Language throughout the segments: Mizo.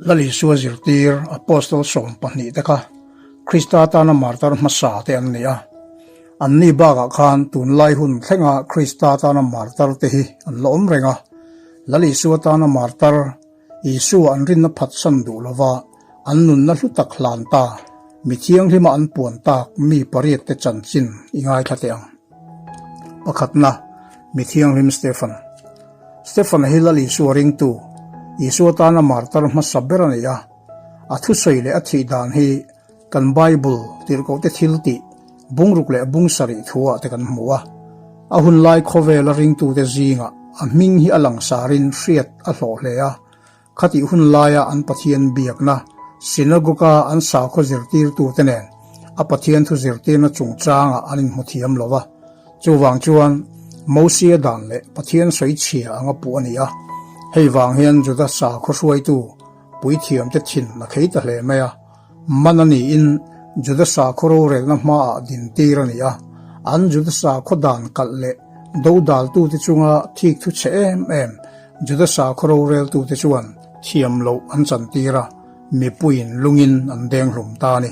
Lal Isua zirtir Apostle 12 te kha Krista tana martar hmasa te an ni a. Anni bakah khan tunlai hun thlenga Krista tana martar te hi an la awm reng a. Lal Isua tana martar Isua an rinna phatsan duh lova an nunna hlu tak hlan ta, mi thianghlima an puan tak mi pariat te chanchin i ngaithla teh ang. Pakhatna, mi thianghlim Stefan. Stefan hi Lal Isua ringtu, Isua tana martar hmasa ber a ni a. A thusawi leh a thih dan hi kan Bible tirhkohte thil tih bungruk leh bung sarih thuah te kan hmu a. A hunlai khawvela ringtute zingah a hming hi a langsarin hriat a hlawh hle a. Khatih hun laia an Pathian biakna, synagogue-a an sakhaw zirtirtute nen a Pathian thu zirtirna chungchangah an inhmu thiam lo va. Chuvang chuan Mosia dan leh Pathian sawi chhia anga puh a ni a. Hei vang hian Juda sakhaw hruaitu puithiamte thin a khei ta hle mai a. Man a niin Juda sakhaw rorelna hmaah dintir a ni a. An Juda sakhaw dan kalh leh dodaltute chunga thik thu chhe em em Juda sakhaw roreltute chuan thiam loh an chantir a, mipuiin lungin an deng hlum ta a ni.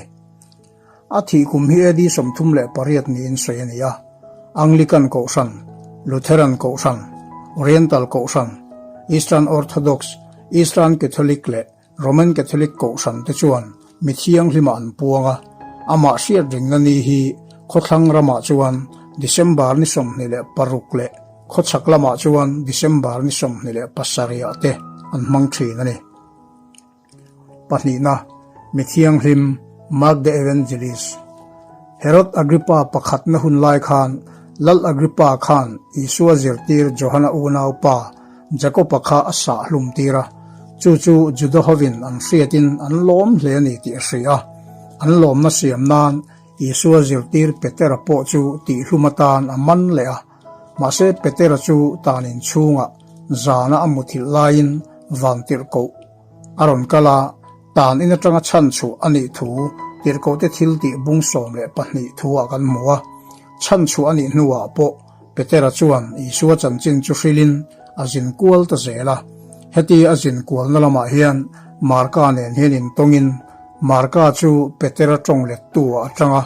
A thih kum hi AD 38 niin sawi a ni a, Anglican Kohhran, Lutheran Kohhran, Oriental Kohhran, Eastern Orthodox, Eastern Catholic leh Roman Catholic Kohhran te chuan mi thianghlimah an puang a, amah hriat ringna ni hi khawthlang ramah chuan December ni 26 leh khawchhak lamah chuan December ni 27 ah te an hmang thin a ni. Pahnihna, mi thianghlim Mark the Evangelist. Herod Agrippa pakhatna hun lai khan Lal Agrippa khan Isua zirtir Johana unaupa Jakob-a kha a sah hlum tir a, chu chu Juda hovin an hriatin an lawm hle a ni tih a hria a. An lawmna siam nan Isua zirtir Petera pawh chu tihhlum atan a man leh a. Mahse Petera chu tan inchhungah zana a muthilh laiin vantirhkoh a rawn kal a, tan in atanga chhan chhuah a nih thu tirhkohte thil tih bung 12 thuah kan hmu a. Chhan chhuah a nih hnuah pawh Petera chuan Isua chanchin chu hrilhin a zin kual ta zel a. Heti a zin kualna lamah hian Marka nen hian intawngin Marka chu Petera tawng lettu ah a tang a.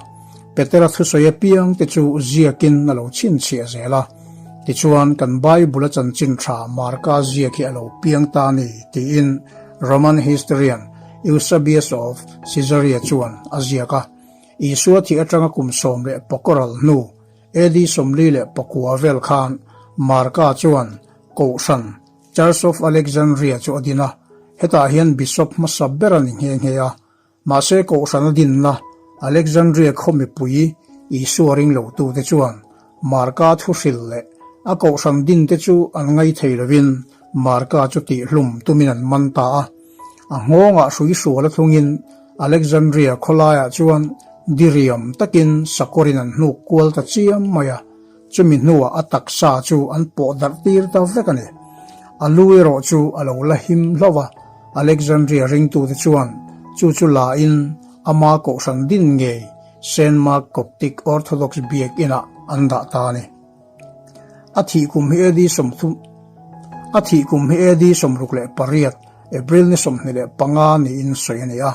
Petera thusawi apiang te chu ziakin a lo chhinchhiah zel a. Tichuan kan Bible-a chanchin tha Marka ziak hi a lo piang ta a ni tiin Roman historian Eusebius of Caesarea chuan a ziak a. Isua thih atanga kum 19 ral hnu AD 49 vel khan Marka chuan Kohhran, Church of Alexandria chu a din a, hetah hian bishop hmasa ber a ni nghe nghe a. Mahse Kohhran a dinna Alexandria khaw mipui Isua ring lotute chuan Marka thuhril leh a Kohhran dinte chu an ngai thei lovin Marka chu tihhlum tumin an man ta a. A nghawngah hrui hrual a thlungin Alexandria khawlaiah chuan diriam takin sakawrin an hnuk kual ta chiam mai a, chumi hnuah a taksa chu an pawh darh tir ta vek a ni. A lu erawh chu a lo la him hlauh a, Alexandria ringtute chuan chu chu lain ama kohhran din ngei Saint Mark Coptic Orthodox biakinah an dah ta a ni. A thih kum hi AD 30 A thih kum hi AD 68 April ni 25 niin sawi a ni a.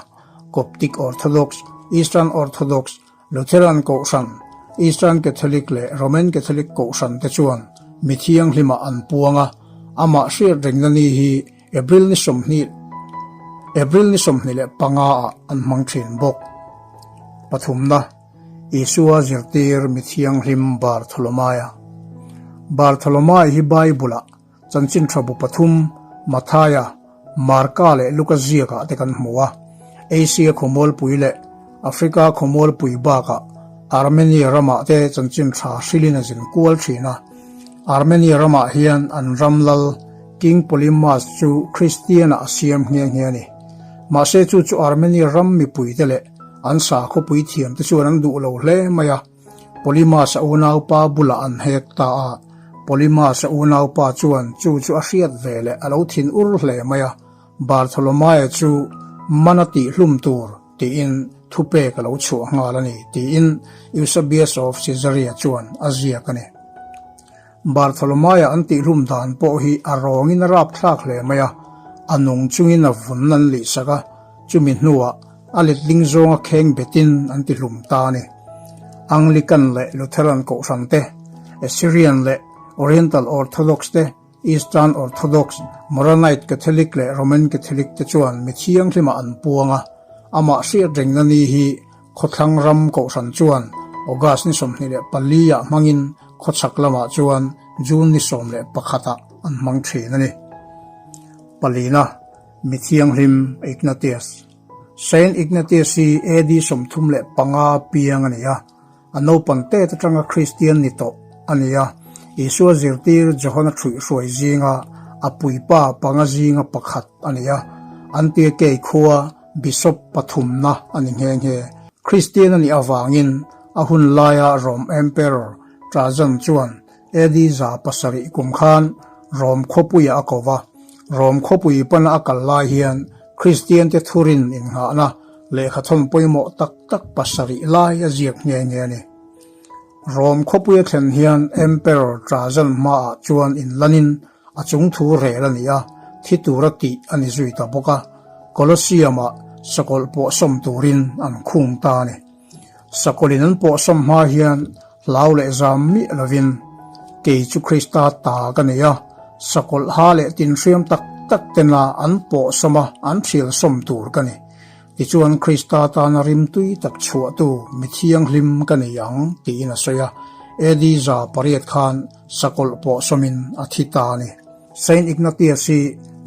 Coptic Orthodox, Eastern Orthodox, Lutheran Kohhran, Eastern Catholic leh Roman Catholic Kohhran te chuan mi thianghlimah an puang a, amah hriat rengna ni hi April ni 20 April ni 25 ah an hmang thin bawk. Pathumna. Isua zirtir mi thianghlim Bartholomaia. Bartholomai hi Bible-ah chanchin tha bu pathum, Mathaia, Marka leh Luka ziakah te kan hmu a. Asia khawmualpui leh Africa khawmualpui bakah Armenia ramah te chanchin tha hrilhin a zin kual thin a. Armenia ramah hian an ram lal King Polymas chu Kristian-ah a siam nghe nghe a ni. Mahse chu chu Armenia ram mipuite leh An sakhawpui thiamte chuan an duh lo hle mai a, Polymas-a unaupa bulah an hek ta a. Polymas-a unaupa chuan chu chu a hriat ve leh a lo thin ur hle mai a, Bartholomae chu mana tihhlum tur tiin thupek a lo chhuah nghal a ni tiin Eusebius of Caesarea chuan a ziak a ni. Bartholomae-a an tihhlum dan pawh hi a rawngin a rapthlak hle mai a. A nung chungin a vun an lihsak a, chumi hnuah a letling zawnga kheng betin an ti hlum ta a ni. Anglican leh Lutheran kohhran te, Assyrian leh Oriental Orthodox te, Eastern Orthodox, Maronite Catholic leh Roman Catholic te chuan mi thianghlimah an puang a, amah hriat rengna ni hi Khawthlang ram kohhran chuan August ni 24 ah hmangin khawchhak lamah chuan June ni 11 ah an hmang thin a ni. Palina, Mi thianghlim Ignatius. Saint Ignatius hi AD 35 piang a ni a, a naupan tet atanga Kristian ni tawh a ni a, Isua zirtir Johana ṭhuihhruai zinga a puipa panga zinga pakhat a ni a, Antiakei khua Bishop pathumna a ni nghe nghe. Kristian a nih avangin a hun laia Rome Emperor Trajan chuan AD 700 kum khan Rome khawpuiah a ko va. Rome khawpui pana a kal lai hian Kristiante thurin innghahna lehkhathawn pawimawh tak tak pasarih lai a ziak nghe nghe a ni. Rome khawpuia thlen hian Emperor Trajan hmaah chuan inlanin A chung thu rel a ni a, thi tura tih a ni zui ta bawk a, Colosseum-ah sakawlh pawhsawm turin an khung ta a ni. Sakawlhin an pawhsawm hma hian hlau leh zam miah lovin, Kei chu Krista ta ka ni a, sakawlh ha leh tinhriam tak tak tena an pawhsawm a, an thialsawm tur ka ni. Tichuan Krista tana rimtui tak chhuahtu mi thianghlim ka nei ang, tiin a sawi a. AD 800 khan sakawlh pawh sawmin a thi ta a ni. Saint Ignatius hi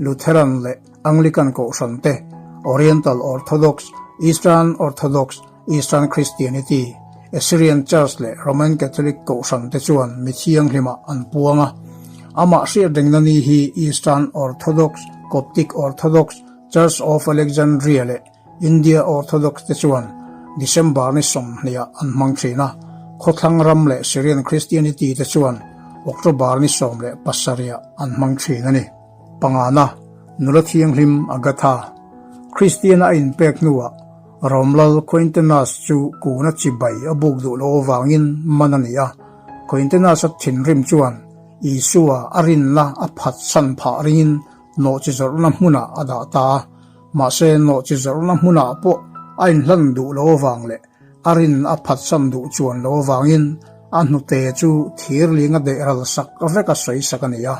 Lutheran leh Anglican kohhran te, Oriental Orthodox, Eastern Orthodox, Eastern Christianity, Assyrian Church leh Roman Catholic kohhran te chuan mi thianghlimah an puang a. Amah hriatrengna ni hi Eastern Orthodox, Coptic Orthodox, Church of Alexandria leh India Orthodox te chuan December ni sawmhniah an hmang thin a, khawthlang ram leh Syrian Christianity te chuan October ni 17 ah an hmang thin a ni. Pangana, Nula Thianghlim Agatha, Christian a inpek hnuah Romlal Quintinus chu kuna chibai a buk duh loh avangin man a ni a, Quintinus-a thinrim chuan Isua a rinna a phatsan phah ringin Nawhchi zawrhna hmunah a dah ta a, mahse nawhchi zawrhna hmunah pawh a inhlan duh lo avang leh a rin a phatsan duh chuan lo avangin a hnute chu thirling a deh ral sak vek a sawi sak a ni a.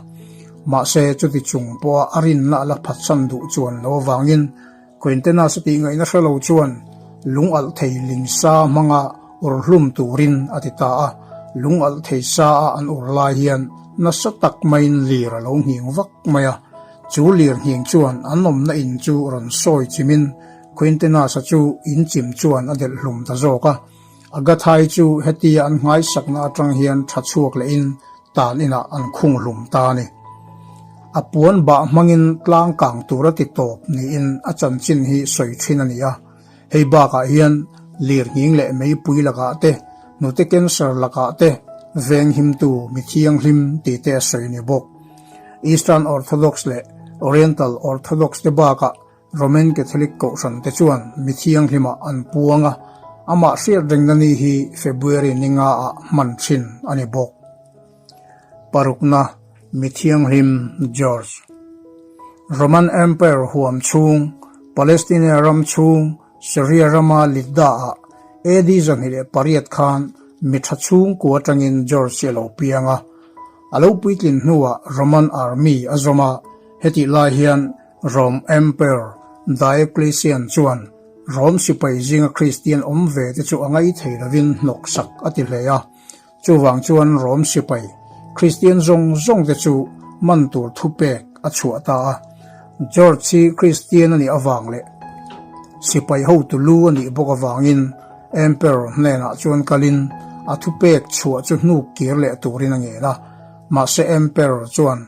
Mahse chuti chung pawha a rinna a la phatsan duh chuan lo avangin Quintenas a tih ngaihna hre lo chuan lung alh thei ling sa hmanga ur hlum turin a ti ta a, lung alh thei sa a an ur lai hian nasa tak maiin lir a lo nghing vak mai a, chu lir nghing chuan an awmna in chu rawn sawi chimin Quintenas-a chu in chim chuan a delh hlum ta zawk a, Agathai chu hetia an nghaisakna atang hian tha chhuak lehin tan inah an khung hlum ta a ni. A puan bah hmangin tlang kang tur a ti tawp niin a chanchin hi sawi thin a ni a. Hei bakah hian lirnghing leh meipui lakah te, hnute cancer lakah te venghimtu mi thianghlim tih te a sawi ni bawk. Eastern Orthodox leh Oriental Orthodox te bakah Roman Catholic kohhran te chuan mi thianghlimah an puang a, amah hriat rengna ni hi February ni nga ah hman thin a ni bawk. Parukna, Mi thianghlim George. Roman Empire huam chhung, Palestine ram chhung, Syria rama Lydda ah AD 28 khan mi tha chhungkua atangin George hi a lo piang a. A lo puitlin hnuah Roman Army a zawm a, hetih lai hian Rome Emperor Diocletian chuan Rome sipai zinga Kristian awm ve te chu a ngai thei lovin hnawk sak a ti hle a. Chuvang chuan Rome sipai Kristian zawng zawng te chu man tur thupek a chhuah ta a. George hi Kristian a nih avang leh sipai hotu lu a nih bawk avangin Emperor hnenah chuan kalin a thupek chhuah chu hnuk kir leh turin a ngen a. Mahse Emperor chuan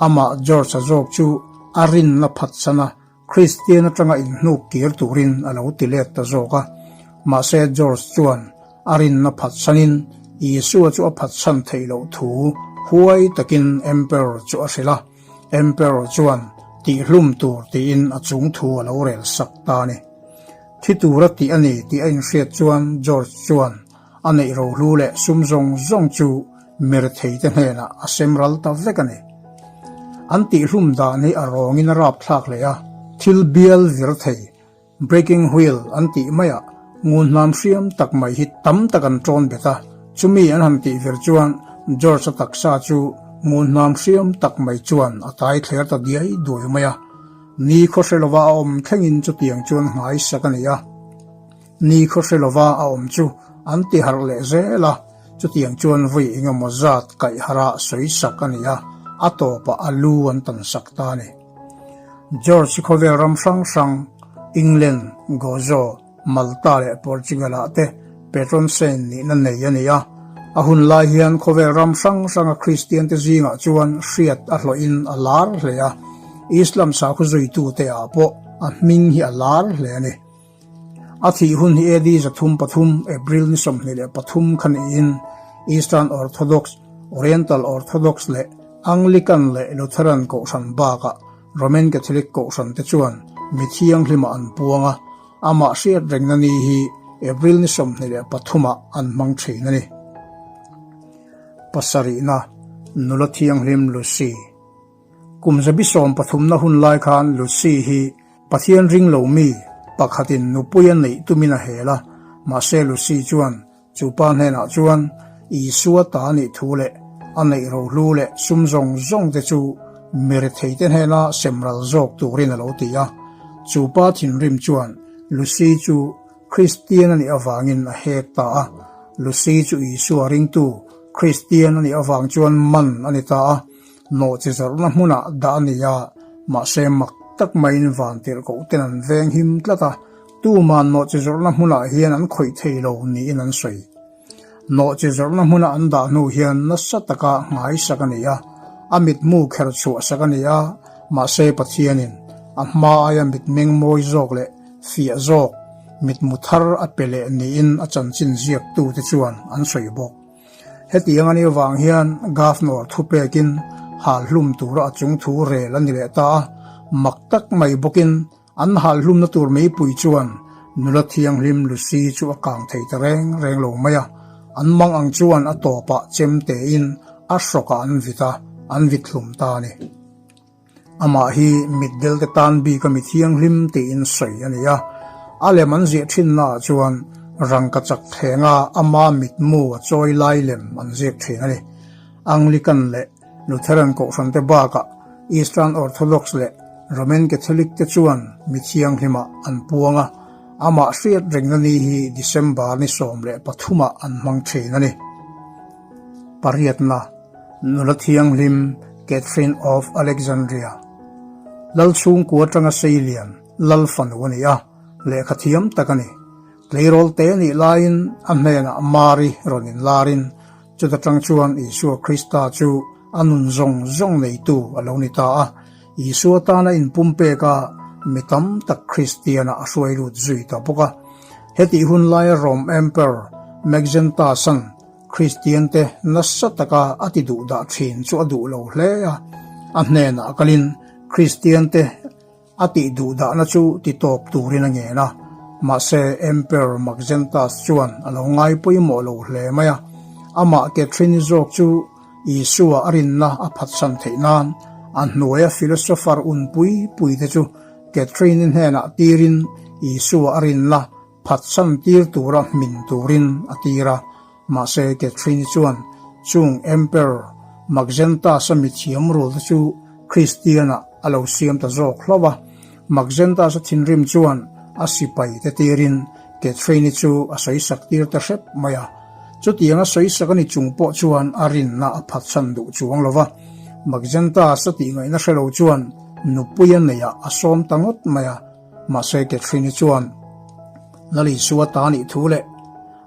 Amah George-a zawk chu a rinna phatsan a, Kristian atanga inhnuk kir turin a lo ti let ta zawk a. Mahse George chuan a rinna phatsanin Isua chu a phatsan theih loh thu huai takin Emperor chu a hrilh a. Emperor chuan tihhlum tur tiin a chung thu a lo rel sak ta a ni. Thi tura tih a ni tih a inhriat chuan George chuan A neih rohlu leh sum zawng zawng chu mirethei te hnenah a sem ral ta vek a ni. An tihhlum dan hi a rawngin a rapthlak hle a, thil bial vir thei, breaking wheel an tih maiah ngunhnam hriam tak mai hi tam tak an tawn bet a, chumi an han tih vir chuan George-a taksa chu ngunhnam hriam tak mai chuan a tai thler ta diai duai mai a. Ni khawhre lova a awm thlengin chutiang chuan nghaisak a ni a. Ni khawhre lova a awm chu an ti harh leh zel a, chutiang chuan vawi engemaw zat kaih harh ah sawi sak a ni a, a tawpah a lu an tan sak ta a ni. George hi khawvel ram hrang hrang, England, Gozo, Malta leh Portugal ah te patron saint nihna nei a ni a. A hun lai hian khawvel ram hrang hranga Kristian te zingah chuan hriat a hlawhin a lar hle a, Islam sakhaw zuitute ah pawh a hming hi a lar hle a ni. A thih hun hi AD 303, April ni 23 kha niin Eastern Orthodox, Oriental Orthodox leh Anglican leh Lutheran kohhran bakah Roman Catholic kohhran te chuan mi thianghlimah an puang a, amah hriat rengna ni hi April ni 23 ah an hmang thin a ni. Pasarihna, Nula Thianghlim Lucy. Kum zabi sawm pathumna hun lai khan Lucy hi Pathian ring lo mi pakhatin nupui a neih tumin a hel a, mahse Lucy chuan chu pa hnenah chuan Isua ta a nih thu leh a neih rohlu leh sum zawng zawng te chu mi retheite hnena semral zawk turin a lo ti a. Chu pa thinrim chuan Lucy chu Kristian a nih avangin a hek ta a. Lucy chu Isua ringtu Kristian a nih avang chuan man a ni ta a. Nawhchi zawrhna hmunah dah a ni a, mahse mak tak maiin vantirhkoh ten an veng him tlat a, tuman nawhchi zawrhna hmunah hian an khawih thei lo niin an sawi. Nawhchi zawrhna hmuna an dah hnu hian nasa taka nghaisak a ni a, a mitmu kher chhuahsak a ni a, mahse Pathianin a hma aia mitmeng mawi zawk leh fiah zawk mitmu thar a pe leh niin a chanchin ziaktute chuan an sawi bawk. Hetiang a nih avang hian Governor thupekin hal hlum tura a chung thu rel a ni leh ta a, mak tak mai bawkin an hal hlumna tur meipui chuan nula thianghlim Lucy chu a kang thei ta reng reng lo mai a, an mang ang chuan a tawpah chem tein a hrawkah an vit a, an vit hlum ta a ni. Amah hi mitdelte tan bik a mi thianghlim tiin sawi a ni a, a lem an ziah thinnaah chuan rangkachak thlenga ama mitmu a chawi lai lem an ziak thin a ni. Anglican leh Lutheran kohhrante bakah Eastern Orthodox leh Roman Catholic te chuan mi thianghlimah an puang a, amah hriat rengna ni hi December ni 13 ah an hmang thin a ni. Pariatna. Nula thianghlim Catherine of Alexandria, Lal chhungkua atanga Seilian lal fanu a ni a, lehkha thiam tak a ni. Tleirawl te nih laiin a hnenah Mari rawn inlarin chuta tang chuan Isua Krista chu a nun zawng zawng neitu a lo ni ta a, Isua tana inpumpek a mi tam tak Kristianah a hruai lut zui ta bawk a. Hetih hun laia Rome Emperor Maxentius-a'n Kristiante nasa taka a ti duh dah thin chu a duh lo hle a, a hnenah kalin Kristiante a tih duh dahna chu ti tawp turin a ngen a. Mahse, Emperor Maxentus chuan a lo ngai pawimawh lo hle mai a, amah Catherine zawk chu Isua a rinna a phatsan theih nan a hnuaia philosopher un pui pui te chu Catherine-i hnenah tirin Isua a rinna Phatsan tir tura hmin turin a tir a, mahse Catherine-i chuan chung Emperor Maxentus-a mithiam rul te chu Kristian-ah a lo siam ta zawk hlauh a. Maxentus-a thinrim chuan a sipai te tirin Catherine-i chu a sawisak tir ta hrep mai a. Chutiang a sawisak a ni chung pawh chuan a rinna a phatsan duh chuang lo va. Maxentus-a tihngaihna hre lo chuan nupui a neihah a sawm ta ngawt mai a. Mahse Catherine-i chuan Lal Isua ta nih thu leh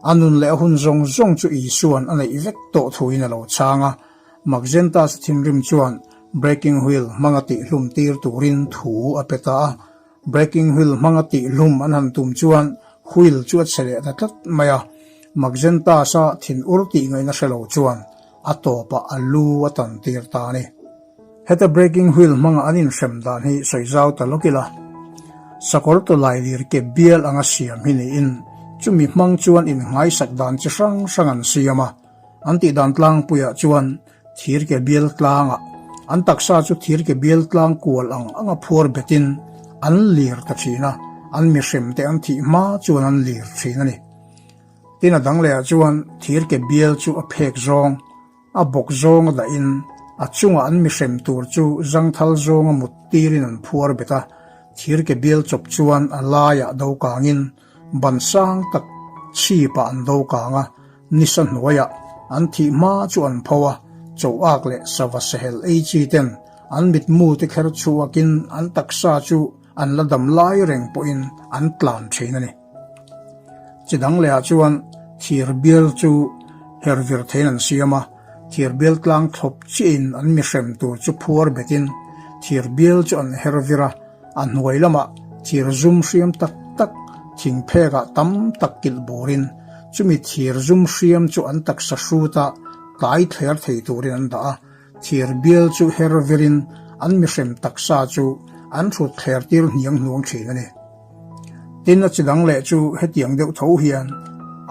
a nun leh a hun zawng zawng chu Isua'n a neih vek tawh thuin a lo chhang a. Maxentus thinrim chuan breaking wheel hmanga tihhlum tir turin thu a pe ta a. Breaking wheel hmanga tihhlum an han tum chuan wheel chu a che leh ta tlat mai a. Maxentus-a thin ur tih ngaihna hre lo chuan a tawpah a lu a tan tir ta a ni. Heta breaking wheel hmanga an inhrem dan hi sawi zau ta lawk ila, sakawr tawlai lir ke bial anga siam hi niin chumi hmang chuan inngaisak dan chi hrang hrang an siam a, an tih dan tlangpuiah chuan thir ke bial tlangah. An taksa chu thir ke bial tlang kual ang anga phuar betin an lir ta thin a, an mihremte an thih hma chuan an lir thin a ni. Tin a dang lehah chuan thir ke bial chu a phek zawng, a bawk zawnga dahin a chungah an mihrem tur chu zangthal zawnga mut tirin an phuar bet a, thir ke bial chawp chuan a laiah do kangin ban sang tak chhipah an do kang a, nisa hnuaiah an thih hma chu an pho a, choak leh sava sehel ei chi ten an mitmu te kher chhuakin an taksa chu an la dam lai reng pawhin an tlan thin a ni. Chi dang lehah chuan thir bial chu her vir theiin an siam a, thir bial tlang thlawp chiahin an mi hrem tur chu phuar betin thir bial chu an her vir a, a hnuai lamah thir zum hriam tak tak thing phekah tam tak kilh burin chumi thir zum hriam chu an taksa hruta tlai thler thei turin an dah a, thir bial chu her virin an mi hrem taksa chu an hrut thler tir hniang hnuang thin a ni. Tin a chi dang leh chu hetiang deuh tho hian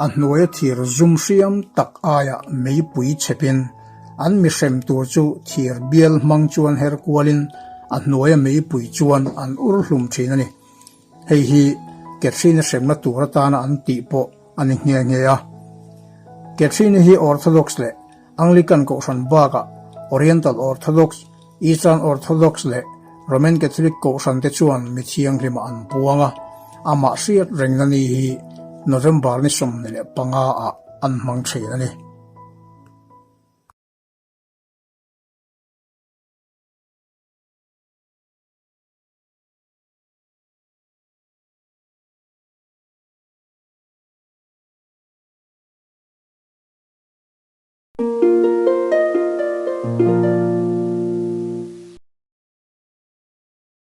a hnuaia thir zum hriam tak aia meipui chhepin an mi hrem tur chu thir bial hmang chuan her kualin a hnuaia meipui chuan an ur hlum thin a ni. Hei hi Catherine-i hremna tur atana an tih pawh a ni nghe nghe a. Catherine-i hi Orthodox leh Anglican Kohhran bakah Oriental Orthodox, Eastern Orthodox leh Roman Catholic Kohhran te chuan mi thianghlimah an puang a, amah hriat rengna ni hi November ni 25 ah an hmang thin a ni.